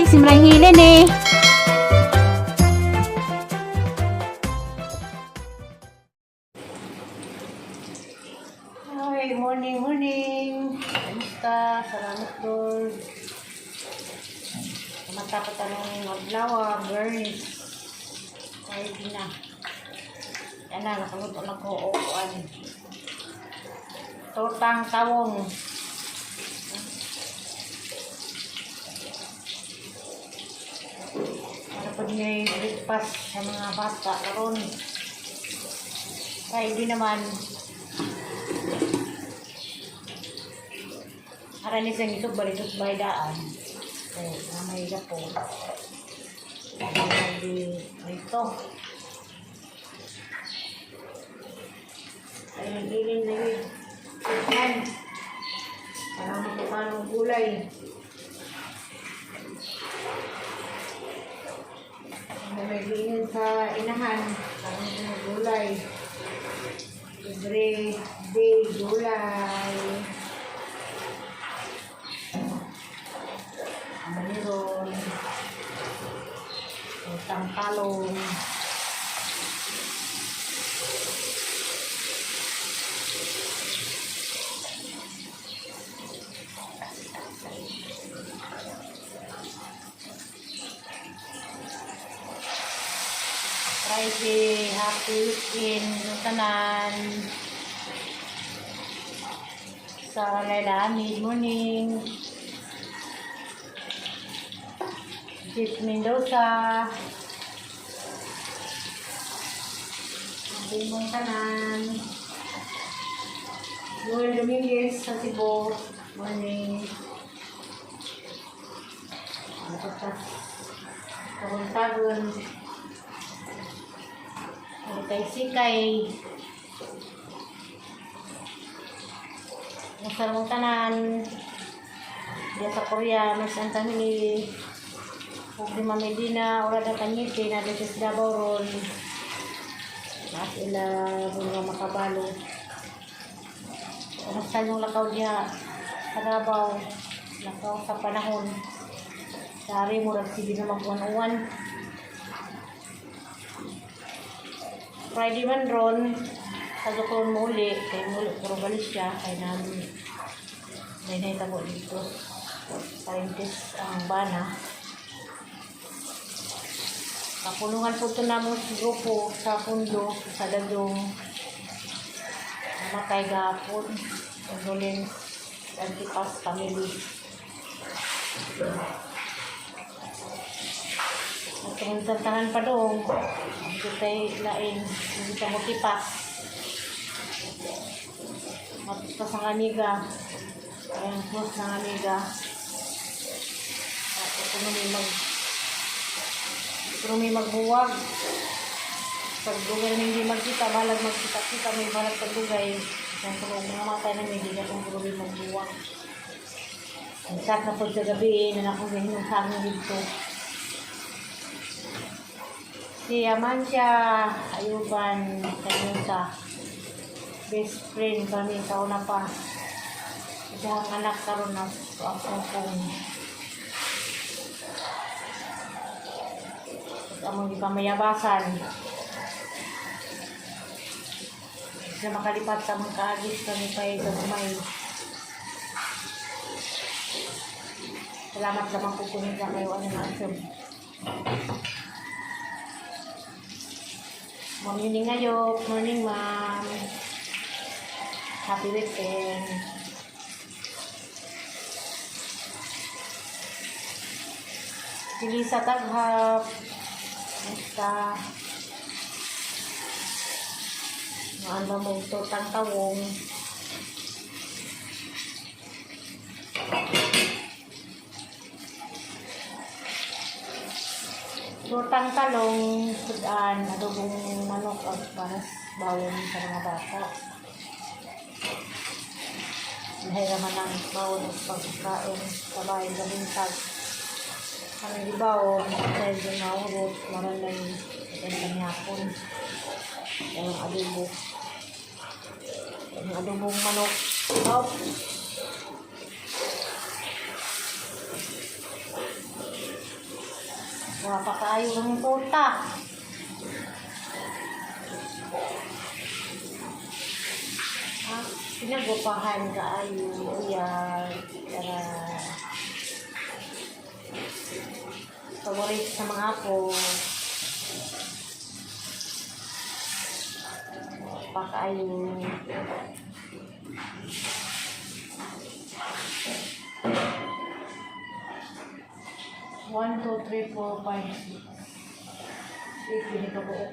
Simrang hilin eh. Hi, morning, morning. Kamusta? Salamat, Lord. Matapos anong adlaw, girls. Friday na. Yan na, nakaluto na ko. O, kuan. Tortang tawong. Para po niya yung breakfast sa mga bata karon. Friday naman. Ara ni sa ngisog balitos bay daan. Kay may gapo. Di ito. Ay, nagilin na yun. Yan. Para makapanong gulay. May gilin sa inahan. Para makapanong gulay. Every day, gulay. Mayroon. Utang talong. Friday, happy weekend, yung tanan. Sa Laila, mid morning. Jit Mendoza. Bimong tanan. Noel Dominguez sa Cebu. Morning. Ano pa ta? Tagon-tagon. Ano kay Sikay. Musta mong tanan. Diya sa Korea, mas ang family. Ug di Medina, ora na kanyite na dito sa Davao ron. Mas ila mga makabalo. Kumusta yung lakaw diha sa Davao? Lakaw sa panahon. Sari murag sige na mag-uwan-uwan. Friday man ron, sa Ducron muli, kay muli puro balis siya, kay namin may tabo dito. Parentis ang bana. Kapulungan po ito namon sa grupo sa pundo, sa dadong namatay gapon. Condolence Antipas family. At kung tantangan pa doon, hindi tayo lain, hindi tayo mutipas. Matipas ang amiga. Ayan, close ng amiga. At ito may pero may magbuwag. Pag dugay na hindi magkita, balag magkita-kita, may balag pagdugay. Isang tulog mga matay na hindi ka kung may magbuwag. Ang sak na po sa gabi, eh, na akong ganyan sa amin dito. Si Amancia, Ayuban, Kanyusa. Best friend kami sa una pa. Isang anak karon na ang kung among gipamayabasan. Sa makalipat sa mga kaagis kami pa gamay. Salamat lamang po kung sa kayo ano na asem. Ma'am Yuning ngayon. Morning, ma'am. Happy weekend. Si Lisa Taghap. Basta maano mo ito, tangtawong. Tortang talong, sudan, adobong manok at para bawon sa mga bata. Nahiraman ang bawon at pagkain sa bahay sa bintag. Ang ibaw, dahil doon naurot, maranay ang kanyapon. Ang adobo. Ang adobong manok. Oh. Wala pa kaayo ng torta. Ah, pinagupahan kaayo. Uyan. Tara. Favorite sa mga apo. Pa kaayo. One, two, three, four, five, six. Eight, hindi ka buo.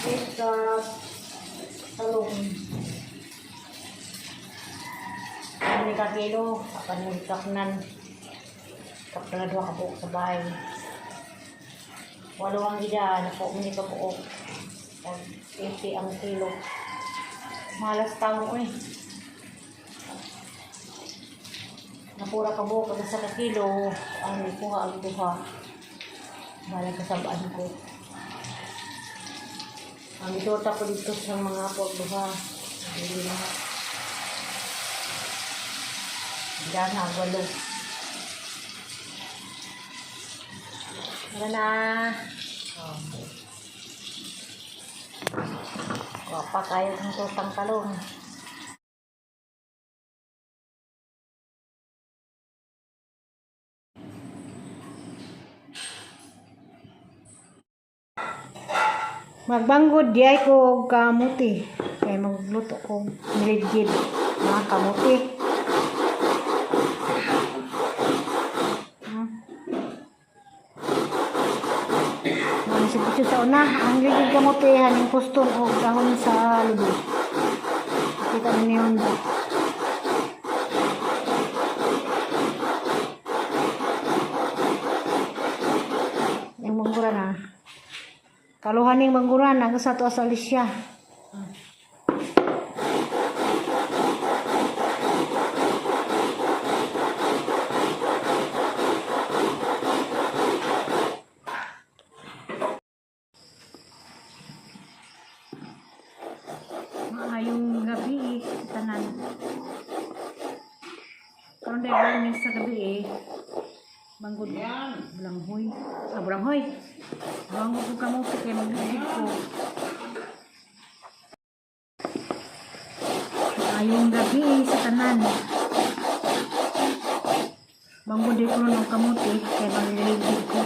Eight ka talong. Ano ka kilo? Apan yung kapnan. Kapnan na duha ka buok sa bahay. Walo ang gida, napo ni ka buok. Tag 80 ang kilo. Malas tao eh. Napura ka buok ang isa ka kilo. Ang ikuha ang duha. Balag kasabaan ko. Ang itorta ko dito sa mga apo ang duha. Hindi na. Diyan ang walo. Tara na. Oh. Wapa kayo ng tortang talong. Magbanggod di ay ko og kamuti. Kay magluto ko niligid mga kamuti. Ang siputyo sa una, ang ligid kamuti haning kuston og dahon sa lubi. Kita ni yun. Yung mangguran ah. Kaluhan ning mangguran ang sa to sa Alicia. Maayong gabi sa tanan. Karon dahil galing sa gabi eh. Banggod. Bulanghoy. Ah, bulanghoy. Banggod ko kamuti kay magligid ko. Maayong gabi sa tanan. Banggod di ko ron og kamuti kay magliligid ko.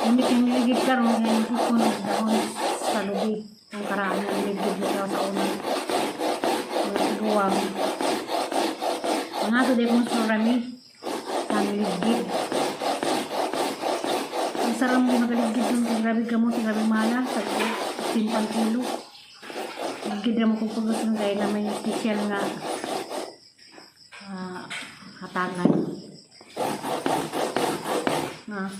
Hindi kay niligid karon kay ko dahon sa lubi. Ang karaan ng niligid na sa una. Wala guwang. Mga to kong surami sa niligid. Ang sarap mo nakaligid yung grabe kamuti, grabe mahala sa simpang kilo. Ligid na mo kung pagkasan kaya na may special nga hatagan. Ah.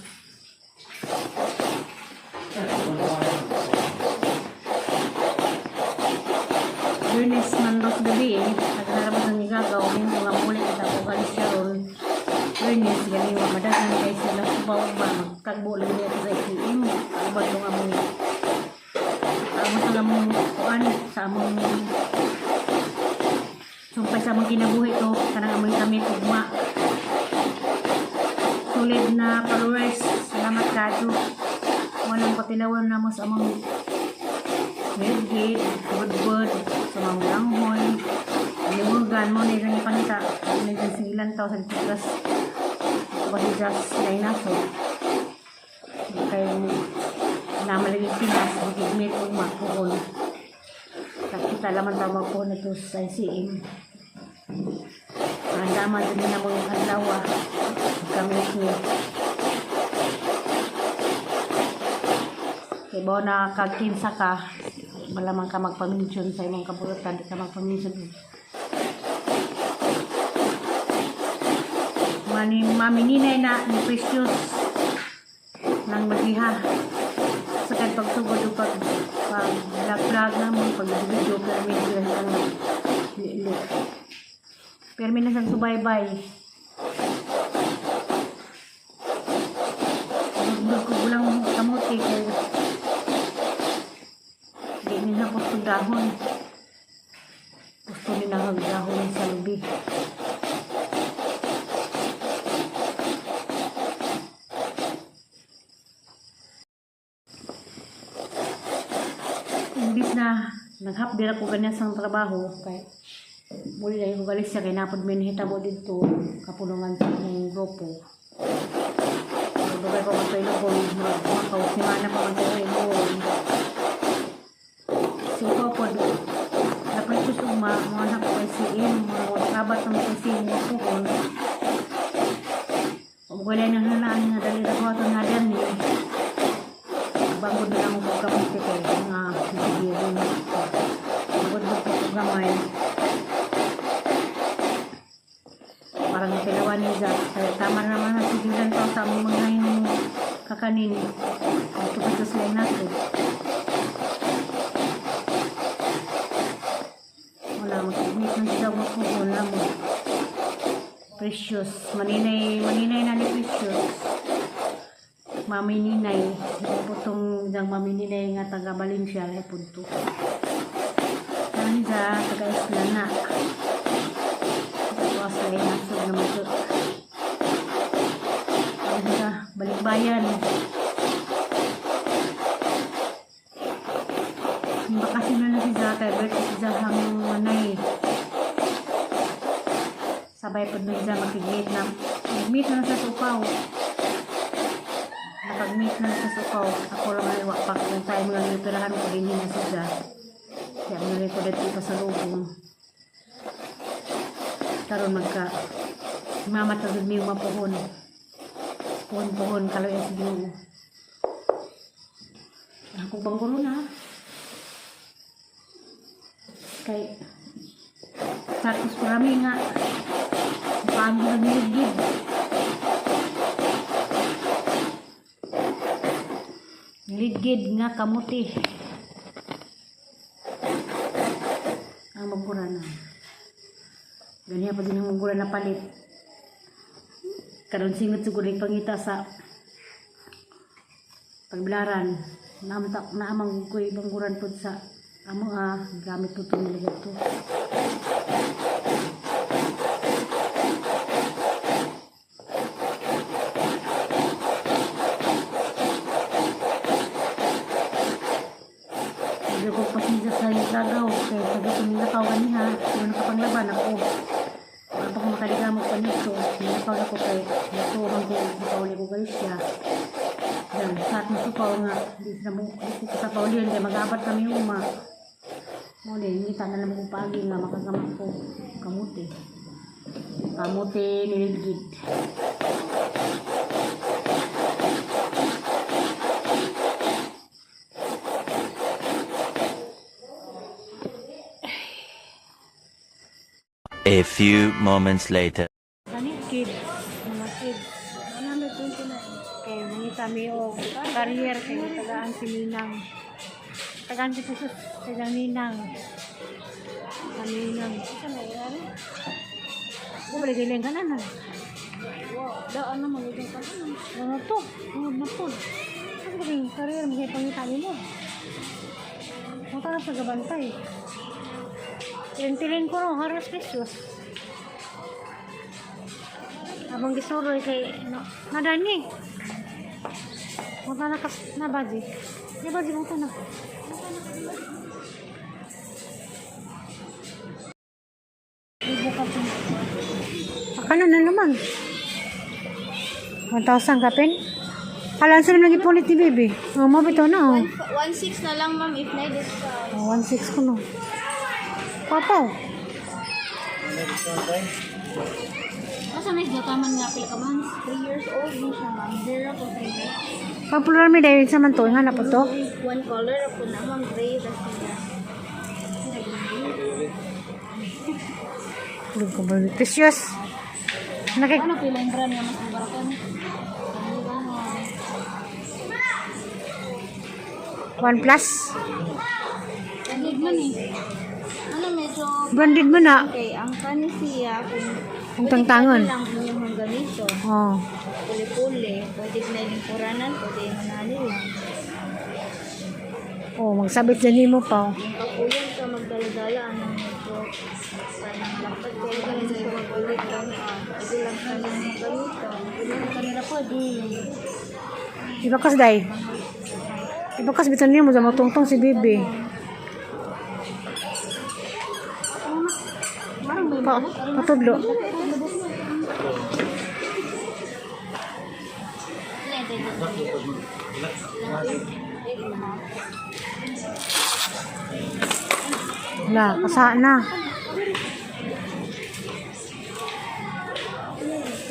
Lunes man ros gabi eh. Naglalabas ng igagaw. Ngayon mga mulit at ako galis siya ron. Lunes, gani wa madagan kay sila subaw ba. Magtagbo lang niya sa ATM. Ubad yung among among sa among kuan sa among sumpay sa among kinabuhi to kanang among kami ugma. Solid na followers. Salamat kadyo. Walang patilawan na mo sa among Medgate, Budbud, sa mga Langhoy, Limugan mo na isang ipangita, nagsigilan tao sa tigas, Basigas, Dinosaur. Kay namalagay Pinas, magigmit o mapuon. Kita laman tao magpuon ito sa ICM. Ang daman din na mga adlaw, kami ni Kay bao na kagkinsa ka, malamang ka magpamintion sa imong kabulutan, di ka magpamintion. Mani mami ninay na ni Precious nang magiha sa kan pagsugod o pag pag vlog vlog na mo pag video pero may sila ang lilo. Pero may nasang subaybay. Gusto dahon. Gusto ni nang dahon sa lubi. Imbis na naghapdir ako ganyan sa trabaho kay muli dahil ko galis siya kay napod may nahitabo dito kapulungan sa akong grupo. Dugay pa man tayo ko makaw simana pa man tayo ilong. So ko pod dapat ko suma mga anak ko kay CM mga sabat ng kay CM mga puhon. Ug wala nang hanaan nga dali ra ko atong nga ni. Bangod na lang ako kamunti kay nga sige rin. Bangod mo ko gamay. Parang pilawan ni Zach. Kaya tama na naman ang sigilan pa sa among mga yung kakanin. Ito pa sa nato. Wala, mag-meet ng sila mo po. Wala mo. Precious. Maninay, maninay na ni Precious. Mami Ninay. Ito po itong isang Mami Ninay nga taga Valencia. Ay punto. Ano sa taga Isla na. Ito sa nasod naman ito. Ano sa balikbayan. Bakasyon na lang si Zaka. Birthday si Zaka ang manay. Sabay po na siya makig-meet na. Mag-meet na lang sa sukaw. Nakag-meet na lang sa sukaw. Ako lang ay wapak. Kung tayo mo lang yung pirahan ko din na si Zaka. Kaya mo lang ko dito pa sa lubong. Karon magka mama tagod mi mapuhon. Puhon-puhon kaloy sa Ginoo. Ako banggulo na. Kay tapos marami nga paano nagligid. Ligid nga kamuti. Ang magura na. Ganyan pa din ang magura na palit. Karon singot siguro yung pangita sa pagbilaran. Naamtak naamang ko'y bangguran po sa amo ah, gamit po itong nilagay to. Medyo ko pasensya sa lagaw kay sabi ko nilakaw kaniha, kung nakapanglaban ako. Wala pa ko makaligamot pa nito. Nilakaw ako kay naturan ko makauli ko guys siya. Yan, sa atong supaw nga, di sa mo, di ko sa paulian kay mag-abat kami uma. Mo ni ngita na lang ko pagi nga makagamat ko kamuti. Kamuti niligid. A few moments later. Kani kids, mga kids. 129. Kay mangita mi og career kay tagaan si Ninang. Tagaan si Jesus sa ilang Ninang. Sa Ninang. Isa na yan. Bumalik ilang ka na na. Wow. Daan na magiging ka na. Ano to? Ano na po? Ano ba yung career mo kay pangita nimo? Punta na sa gabantay. Tiling-tiling ko no, haras precious. Abang gisuroy kay no, nadani. Punta na ka na baji. Di baji punta na. Ibo ka po. Akano na naman? 1,000 kapin? Alam sila nang ipulit ni baby. Oh, mabito na oh. 1.6 na lang, ma'am, if na discount. Oh, 1.6 ko no. Papaw. Asa na isda taman nga pila ka months? 3 years old na siya, ma'am. 0 to 3 years. Pampular mi dahil sa man to. Nga na po to. One color ako na, ma'am. Gray, tas nila. Tulog ko ba? Precious. Nakik Ano pila yung brand nga mas mabaraton? One plus. Branded man eh. Ano medyo Branded mo na. okay, ang kani siya kung Kung tangtangon. lang inyong ganito, Oh. puli-puli, pwede na lingkuranan, pwede manali lang. Oh, magsabit dyan nimo pa. Oh. Kapuyan ka magdala-dala ang mga kanang lapad kaya ka rin sa mag-ulit ka pwede lang ka ng ganito pwede lang kanila po di. Ibakas day. Ibakas bitan nimo sa matungtong si bibi. Pa, patudlo. La, kasa na.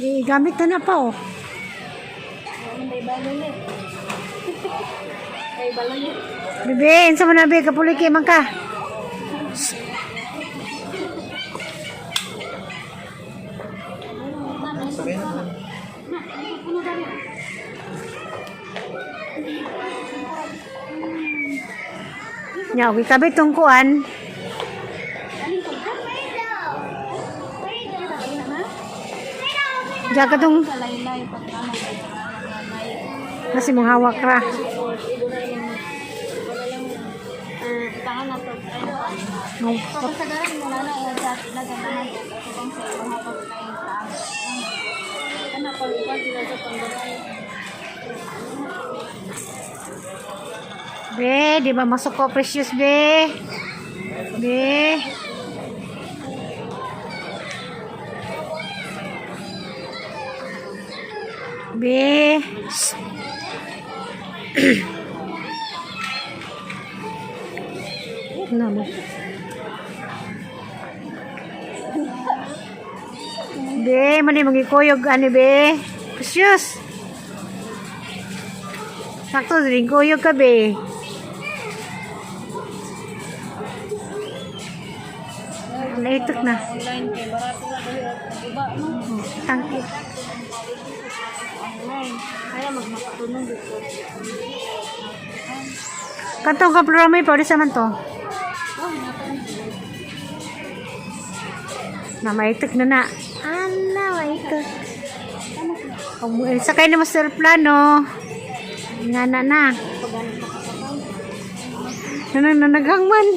Eh, gamit na na pa oh. May balon eh. May balon eh. Bebe, insa man na be kapuliki man ka. Nya, okay kabit tong kuan. Diya ka tong Kalaylay pag ano kasi mong hawak ra. Tangan na to. No. Pagkasagaran mo na na sa naganahan og atubang sa mga pagkain sa ana pag sila sa panggamay. Be, di ba masuk ko precious be? Be. Be. Shh. Ano mo? Be, mani magikuyog ani be. Precious. Sakto din kuyog ka be. Naitok na. Online kay barato na dahil iba no. Tangki. Online. Kaya magmakatunong dito. Kantong ka programa pa sa man to. Oh, hinatan. Na maitok na na. Ala, maitok. Sakay na master plano. Nga na na. Nanang nanaghangman.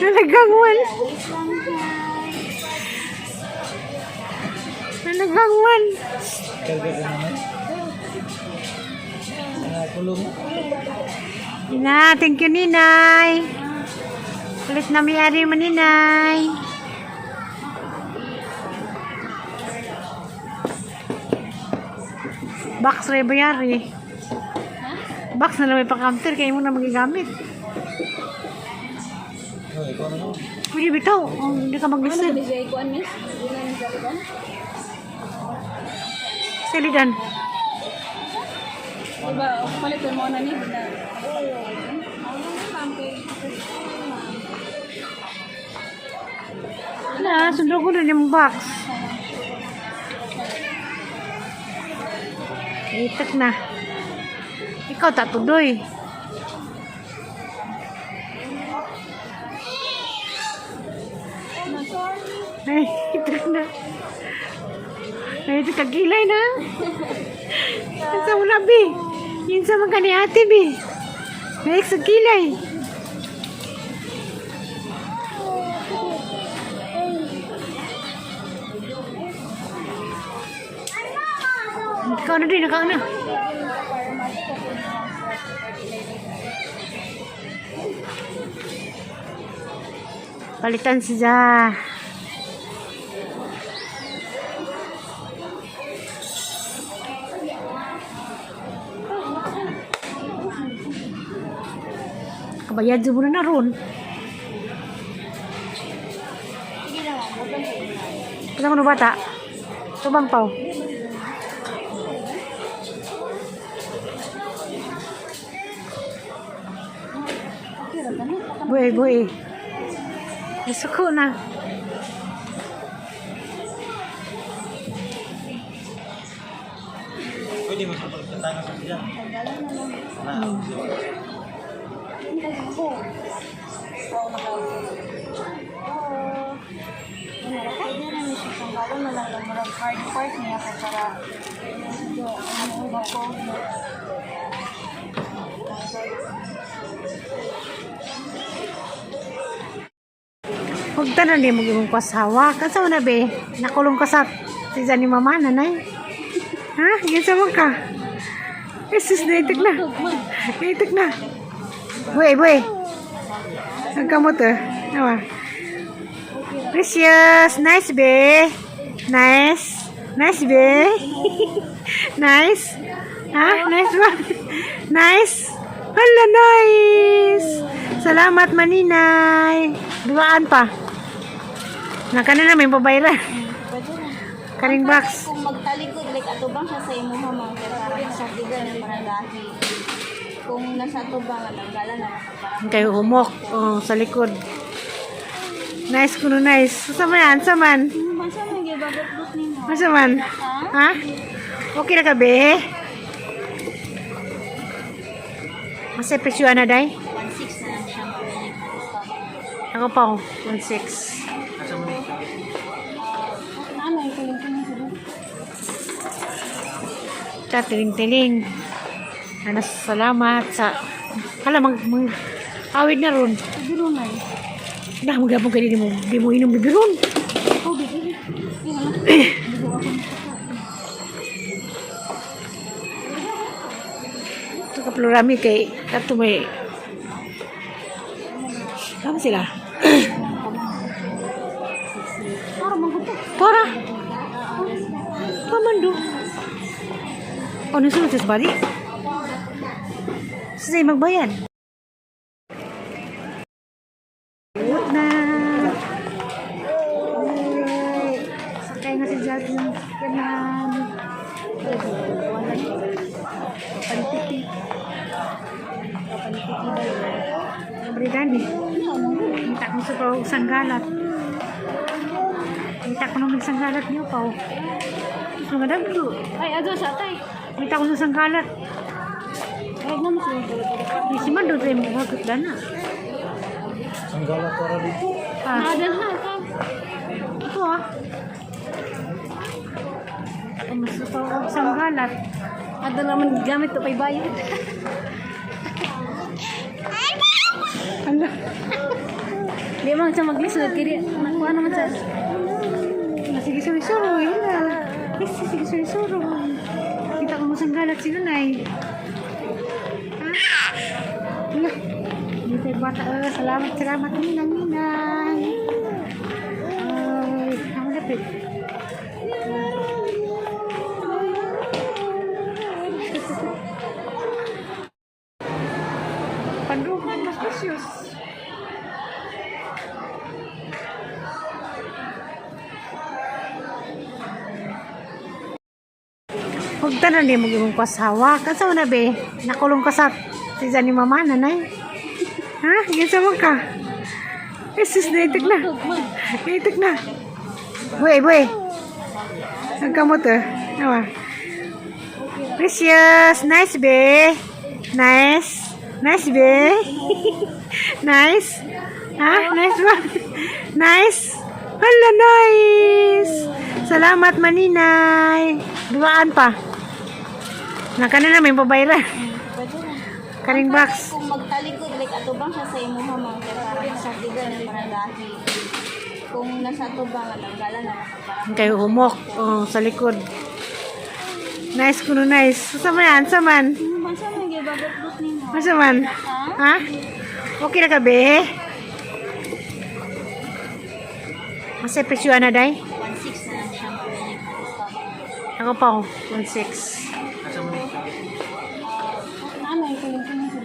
Nanaghangman. Nanaghangman. Karga ka naman. Kulong. Ina, thank you, Ninay. Ulit na may-ari mo, Ninay. Box rin bayari. Box na lang may pa-counter, kaya mo na magigamit. Oh, ikaw na mo. Pwede bitaw, oh, hindi ka mag-listen. Ano siya ikuan miss? Wala ni siya ikuan. Silidan. Diba, palit mo na ni na. Na, sundo ko na yung box. Itak na. Ikaw, tatudoy. Ay, itak na. Ay, ito kagilay na. Insa mo na, bi. Insa man ka ni ate, bi. Naik sa kilay. Ikaw na din, ikaw na. Palitan siya. Kabayad mo na na ron. Kasama mo na bata? Tubang paw. Buhay, buhay. Nasuko na. Pwede mo sa pagtatanga sa siya. Na. Pwede na ni siya tanggalon na lang ng murag hard part niya kay para medyo ano ba ko. Huwag tanan di mo imong pasawa. Kansa mo na be? Nakulong ka sa tiza ni mama, nanay. Ha? Ginsa mo ka? Jesus, naitik na. Naitik na. Buhay, buhay. Ang kamot eh. Nawa. Precious. Nice, be. Nice. Nice, be. Nice. Ha? Nice ba? Nice. Hala, nice. Salamat, maninay. Duaan pa. Naka na namin pabayra. Karing box. Kung magtalikod, like atubang siya sa imuha mo, kaya para masakigan na para gahi. Kung nasa atubang, natanggalan na lang para Kayo humok. Oh, sa likod. Nice kuno nice. Sa man, sa man. Masa man gibagot nimo? Masa man. Ha? Okay na ka be? Masa presyo na day? 1.6 na lang siya mabili. Ako pa oh, 1.6. Ano yung kuling-kuling sa Ta tiling-tiling. Ano, salamat sa hala mag, mag awid na ron. Birunan. Na magapon ka di mo inom bibiron. Oh, bibili. Ito ka plurami kay kato may Kama sila? Para maguto. Para. Pamando. Ano sunod sa bali? Sisay magbayad. Wala na. Ay, sakay na si Jasmine. Kanan. Pantiti. Pantiti ba yun? Bridani. Kita ko sa pao sanggalat. Kita ko nung sanggalat niyo pao. Mga dagdo. Ay, ato sa atay. Kita ko sa sanggalat. Ay, naman sila Di si Mando tayo mga dana. Ang galak para dito. Ah, Ada ha, ka. ito ah. Ako mas pao sanggalat. Ada naman gamit to pay bayad. Ala. Di man siya maglisod kay nakuha naman siya. Sige, suri suro. Yun na. Eh, sige, suri suro. Kita ko mo sanggalat si Nunay. Ha? Ala. Hindi tayo bata. Eh, salamat, salamat. Ninang, ninang. Ay, ang lapit. Panduhan, mas precious. Huwag tanan di mo imong pasawa. Kansa mo na be? Nakulong ka sa tiza ni mama, nanay. Ha? Ginsa mo ka? Jesus, naitik na. Naitik na. Buhay, buhay. Ang kamot eh. Nawa. Precious. Nice, be. Nice. Nice, be. Nice. Ha? Nice ba? Nice. Hala, nice. Salamat, maninay. Duaan pa. Naka na namin pabayra. Karing box. Kung magtalikod, like atubang siya sa imuha mo, kaya para masakigan na para gahi. Kung nasa atubang, natanggalan na lang para Kayo humok. Oh, sa likod. Nice kuno nice. Sa man, sa man. Masa man gibagot nimo? Masa man. Ha? Okay na ka be? Masa presyo na day? 1.6 na lang siya mabili. Ako pa oh, 1.6. Ano yung kuling-kuling sa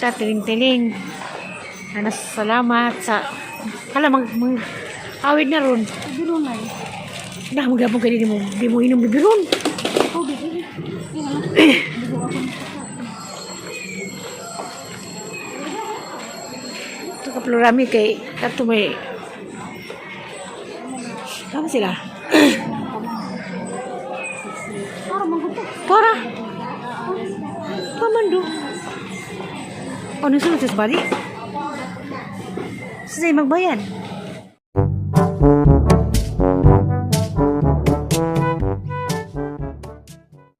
Ta tiling-tiling. Ano, salamat sa hala mag, mag awid na ron. Birunan. Na magapon ka di mo inom bibiron. Oh, bibili. Ito ka plurami kay kato may Kama sila? Para maguto. Para. Pamando. Ano sunod sa bali? Sisay magbayad.